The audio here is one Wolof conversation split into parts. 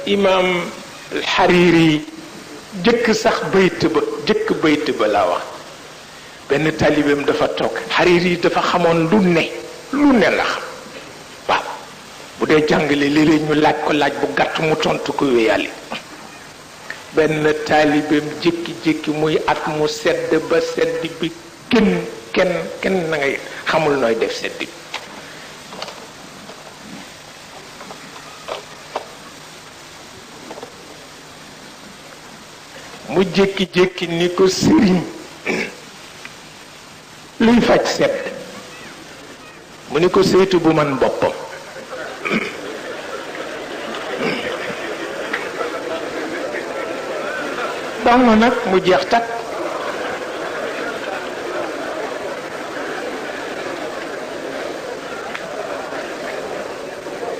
imam Hariri jëkk sax bayt ba laa wax benn taalibeem dafa toog. Hariri dafa xamoon lu ne la xam waaw bu dee jàngale léeg-léeg ñu laaj ko laaj bu gàtt mu tontu ko wéyàlli. benn taalibeem jékki-jékki muy at mu sedd ba sedd bi kenn na ngay xamul nooy def sedd bi. mu jékki-jékki ni ko sëriñ luy faj sedd mu ni ko saytu bu man boppam. baax na nag mu jeex takk.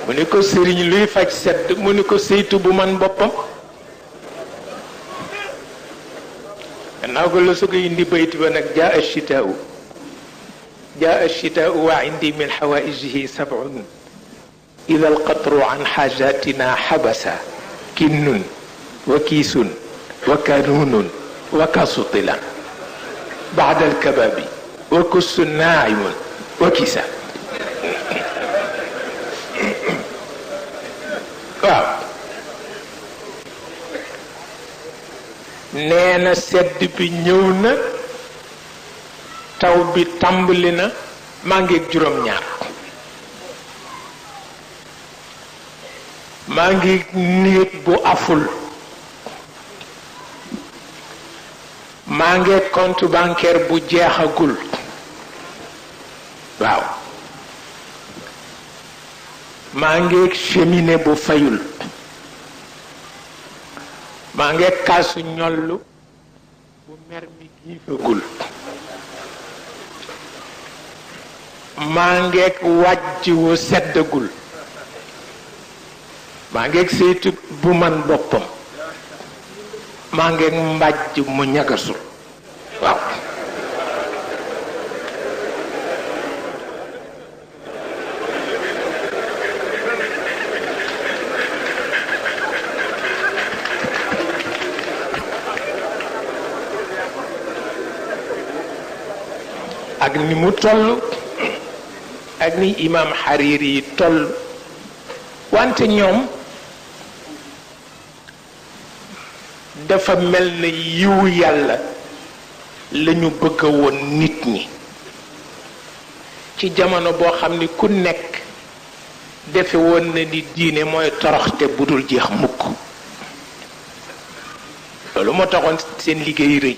mu ni ko sëriñ luy faj sedd mu ni ko saytu bu man boppam. gannaaw ko la su ko indi bayt ba nag jaa ashitaau wa indi min xawaijihi sab'un ida alqatru an xaajatina xabasa kinnun wa kiisun wa kanuunun wa kasutilan baada alkababi wa kussun naaimun wa kisa. waaw nee na sedd bi ñëw na taw bi tàmbali na maa ngeeg juróom-ñaar maa ngi néeg bu aful maa ngeeg compte bancaire bu jeexagul waaw maa ngeeg cheminée bu fayul maa ngeeg kaasu ñollu bu mer mi giifagul maa ngeeg wàjj wu seddagul maa ngeeg saytu bu man boppam maa ngeeg mbàjj mu ñagasul waaw ak ni mu toll ak ni imam Hariri yi toll wante ñoom dafa mel na yiwu yàlla lañu bëgg woon nit ñi ci jamono boo xam ni ku nekk defe woon na ni diine mooy toroxte bu dul jeex mukk loolu moo taxoon seen liggéey rëy